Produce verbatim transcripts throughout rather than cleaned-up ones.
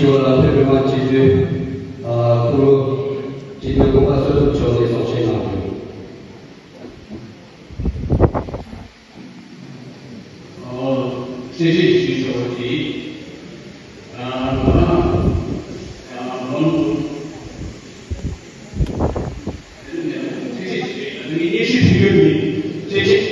ལ་ཕེབས་པའི་མ་སྤྱི་འཐུས། ཨ། ཁོང་ཁྲོ་སྤྱི་འཐུས་གོང་མ་བསོད་ནམས་མཆོག་ནས་གསུང་བཤད་གནང་དགོས། ཨོ། གསལ་བཤད་ཞུས་ཆོག་གི། ཨ། ཨ། ཨ། གསལ་བཤད་ཞུས། ངས་སྙན་ཞུ་ཞུ་རྒྱུ་མིན། གསལ་བཤད།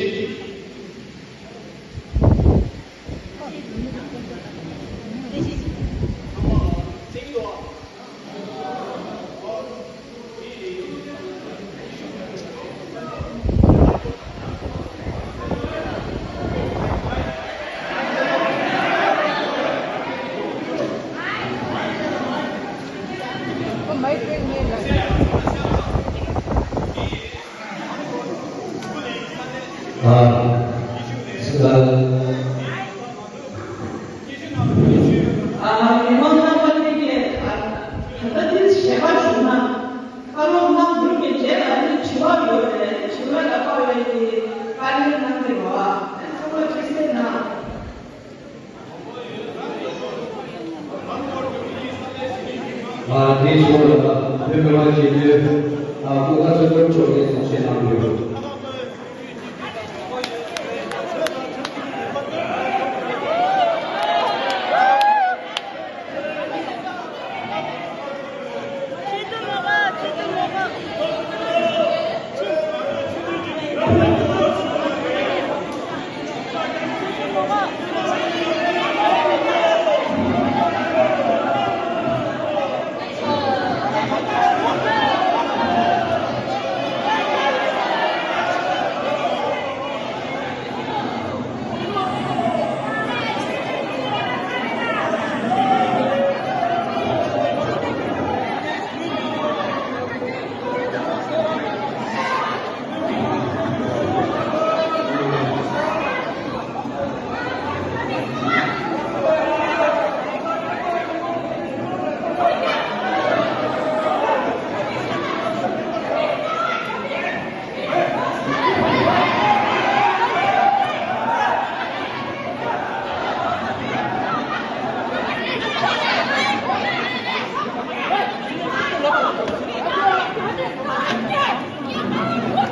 ཨ། ཨ། མི་མང་རྣམ་པ་གཉིས་ཀས། ཨ། ད་ལྟ་འདི་ཞལ་པར་ཞུ་ན། བཀའ་སློབ་གནང་གྲུབ་པའི་རྗེས་ལ་ནི་དྲི་བ་ཡོད་པས། དྲི་བ་ལ་དཔག་པའི་བཀའ་ལན་གནང་གི་རེད་བ། ཚང་མ་དྲི་སེ་གནང་། ཨ། དེའི་ཕྱོགས་ལ་བོད་མི་མང་སྤྱི་འཐུས། ཨ། སྐུ་ཁམས་བཟང་པོ་མཆོག་ནས་གསུང་བཤད་གནང་དགོས།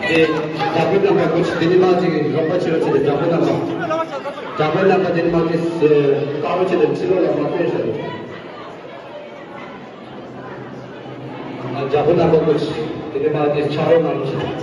དེ་བདག་པོའི་རྣམ་པ་སྐུ་མཁྱེན། དེ་ནས་མ་གཅིག་རོགས་པ་བྱེད་རོགས་བྱེད་དེ། བདག་པོའི་རྣམ་པ། བདག་པོའི་རྣམ་པ་དེ་ནས་མ་གཅིག་དཀར་པོ་བྱེད་དེ་ཕྱི་ལོགས་ལ་མ་སྟོན་ཤོག། བདག་པོའི་རྣམ་པ་སྐུ་མཁྱེན། དེ་ནས་མ་གཅིག་ཕྱག་རོགས་གནང་རོགས་བྱེད།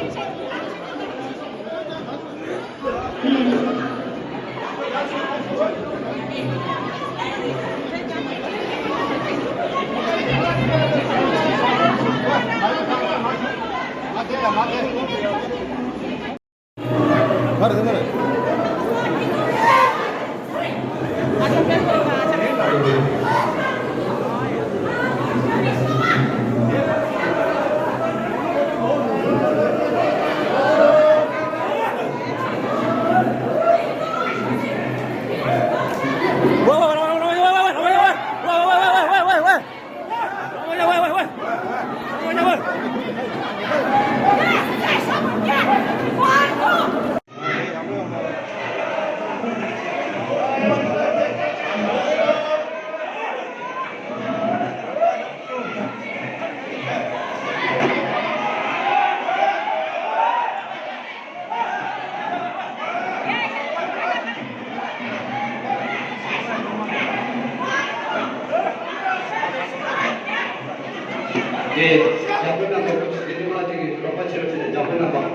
དེ་རྒྱ་བོད་རྣམ་པ་སྐུ་མཁྱེན། དེ་མ་གཅིག་རོགས་པ་བྱེད་རོགས་བྱེད་དེ། རྒྱ་བོད་རྣམ་པ།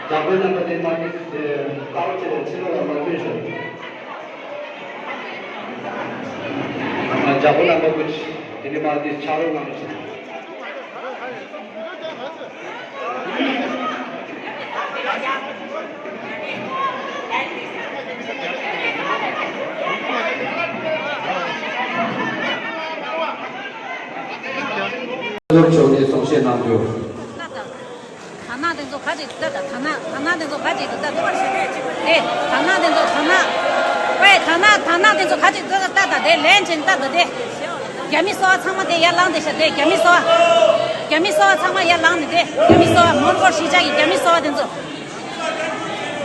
རྒྱ་བོད་རྣམ་པ་དེ་མ་གཅིག་ལྟ་བ་བྱེད་དེ་ཕྱི་ལོགས་ལ་མ་སྟོན་ཤོག། རྒྱ་བོད་རྣམ་པ་སྐུ་མཁྱེན། དེ་མ་གཅིག་ཕྱག་རོགས་གནང་རོགས་བྱེད། ལོར་ཕྱོགས་ནས་གསུང་བཤད་གནང་རྒྱུ། ད་ད། དར་ནག་དེ་ཚོ་ག་ཅིག་ད་ད། དར་ནག་དར་ནག་དེ་ཚོ་ག་ཅིག་ད་ད། དེ་དར་ནག་དེ་ཚོ་དར་ནག། ཨེ་དར་ནག་དར་ནག་དེ་ཚོ་ག་ཅིག་ད་ད་ད་ད། དེ་ལན་ཅན་ད་ད་དེ། རྒྱ་མི་སོ་ཚང་མ་དེ་ཡར་ལངས་དེ་ཤ་དེ། རྒྱ་མི་སོ། རྒྱ་མི་སོ་ཚང་མ་ཡར་ལངས་ནས་དེ། རྒྱ་མི་སོ་མོན་གྷོ་གཞིས་ཆགས་ཀྱི་རྒྱ་མི་སོ་དེ་ཚོ།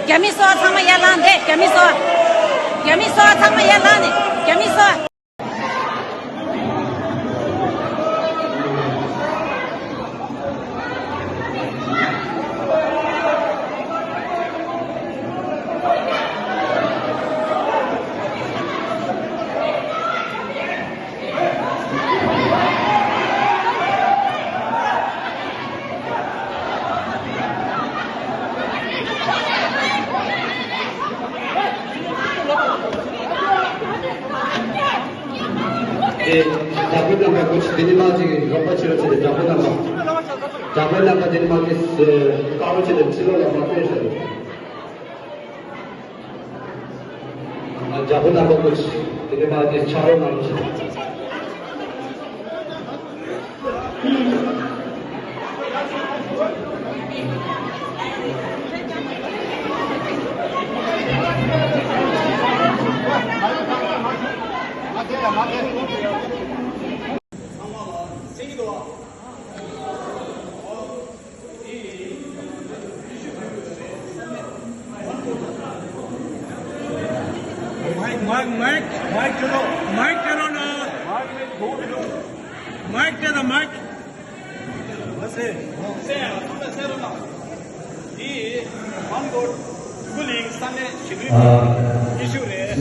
རྒྱ་མི་སོ་ཚང་མ་ཡར་ལངས་དེ། རྒྱ་མི་སོ། རྒྱ་མི་སོ་ཚང་མ་ཡར་ལངས་ནས་རྒྱ་མི་སོ། དེ་ནི་མ་ཅིག་རོགས་པ་བྱེད་རོགས་བྱེད་དེ་རྒྱ་ཕོ་རྣམ་པ། རྒྱ་ཕོ་རྣམ་པ་དེ་ནི་མ་ཅིག་དཀའ་བ་བྱེད་དེ་ཕྱི་ལོགས་ལ་མ་སྟོན་ཤོག་རྒྱ་ཕོ་རྣམ་པ་ཀུན་དེ་ནི་མ་ཅིག་ཕྱག་རོགས་གནང་རོགས་ཞུ། མའིག་མའིག་མའིག་མའིག་སྤྲད་རོགས། མའིག་སྤྲད་རོགས་གནང་། མའིག་སྤྲད་དང་མའིག་འདི་མོན་གྷོ་ཀུ་ལིང་ས་གནས་གཞིས་ལུས་ཀྱི་སྙན་ཞུ་རེད།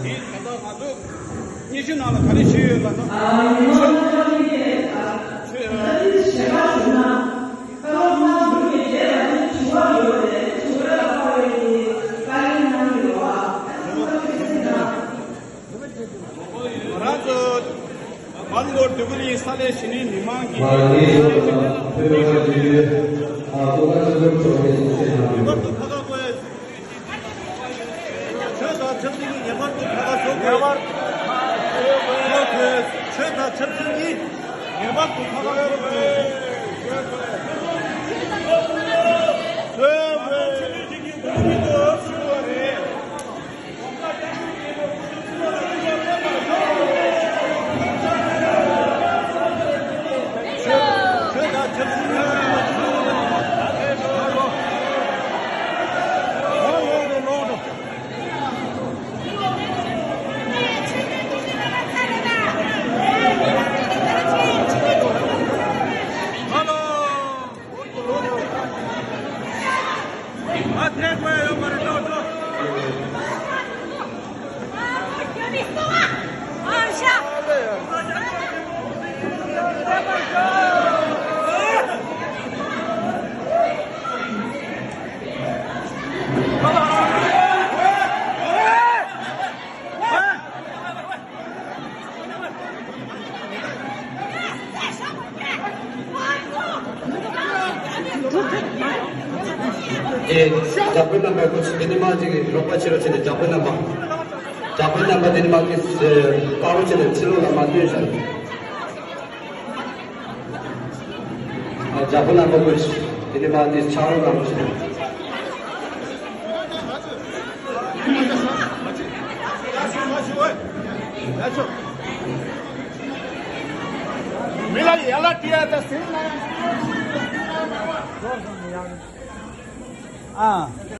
འདི་ད་ལྟ་ང་ཚོ་སྙན་ཞུ་ནང་ལ་ག་རེ་ཞུས་ཡོད་ལབ་ན། ང་རང་ཚོ་མོན་གྷོ་ཀུ་ལིང་ས་གནས་གཞིས་ལུས་མི་མང་གིས། ངེས་པར་དུ་ཁ་ཁ་བཀོད། ཆོས་དང་ཆབ་སྲིད་ཀྱི་ངེས་པར་དུ་ཁ་ཁ་བཟོ་དགོས། ཆོས་དང་ཆབ་སྲིད་ཀྱི་ངེས་པར་དུ་ཁ་ཁ་བཟོ་དགོས། ཨེ། རྒྱ་དཔོན་རྣམ་པ་ཁོ་ཚོ་དེ་ནི་མ་ཅིག་རོགས་པ་བྱེད་རོགས་བྱེད་དེ། རྒྱ་དཔོན་རྣམ་པ། རྒྱ་དཔོན་རྣམ་པ་དེ་ནི་མ་ཅིག་དཀའ་བ་བྱེད་དེ་ཕྱི་ལོགས་ལ་མ་སྟོན་ཤོག་རྒྱ་དཔོན་རྣམ་པ་ཁོ་ཚོ་དེ་ནི་མ་ཅིག་ཕྱག་རོགས་གནང་རོགས་ཞུ། མི་ལ་ཡ་ལ་ཏི་ཡ་ད་སེམས་ན་ཡང་། ཨ།